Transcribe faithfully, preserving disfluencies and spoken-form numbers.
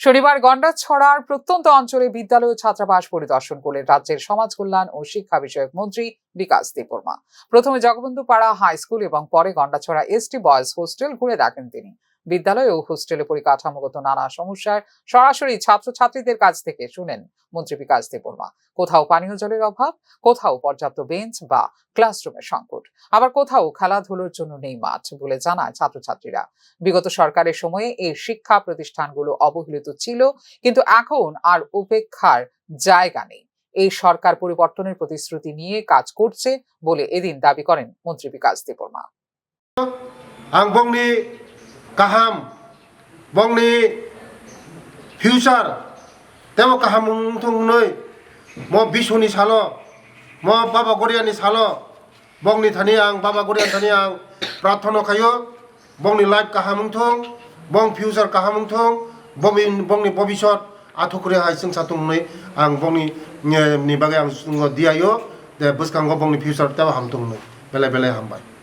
শনিবার গন্ডাছড়ার প্রত্যন্ত অঞ্চলে বিদ্যালয় ও ছাত্রাবাস পরিদর্শন করলেন রাজ্যের সমাজ কল্যাণ ও শিক্ষা বিষয়ক মন্ত্রী বিকাশ দেববর্মা। প্রথমে জগবন্ধু পাড়া হাই স্কুল এবং পরে গন্ডাছড়া এসটি বয়েজ হোস্টেল ঘুরে দেখেন তিনি। বিদ্যালয় ও হোস্টেলে পরিকাঠামোগত নানা সমস্যার সরাসরি ছাত্রছাত্রীদের কাছ থেকে শুনেন মন্ত্রী বিকাশ দেববর্মা। কোথাও পানীয় জলের অভাব, কোথাও পর্যাপ্ত বেঞ্চ বা ক্লাসরুমের সংকট, আবার কোথাও খেলাধুলোর জন্য নেই মাঠ বলে জানায় ছাত্রছাত্রীরা। বিগত সরকারের সময়ে এই শিক্ষা প্রতিষ্ঠানগুলো অবহেলিত ছিল, কিন্তু এখন আর উপেক্ষার জায়গা নেই। এই সরকার পরিবর্তনের প্রতিশ্রুতি নিয়ে কাজ করছে বলে এদিন দাবি করেন মন্ত্রী বিকাশ Debbarma. Ang bongni kaham, bongni future tebo kaham wngthung hwnwi mo bisuni salo, mo Baba Goriani salo, bongni thani ang, Baba Goriani thani ang prarthana khaio, bongni life kaham wngthung, bong future kaham wngthung, bongni bongni bobisot athukre hai chwngsa thung hwnwi ang bongni, eh, ni bagwi ang diyaio, de bwskango bongni future tebo hamthung hwnwi. Belai belai hambai.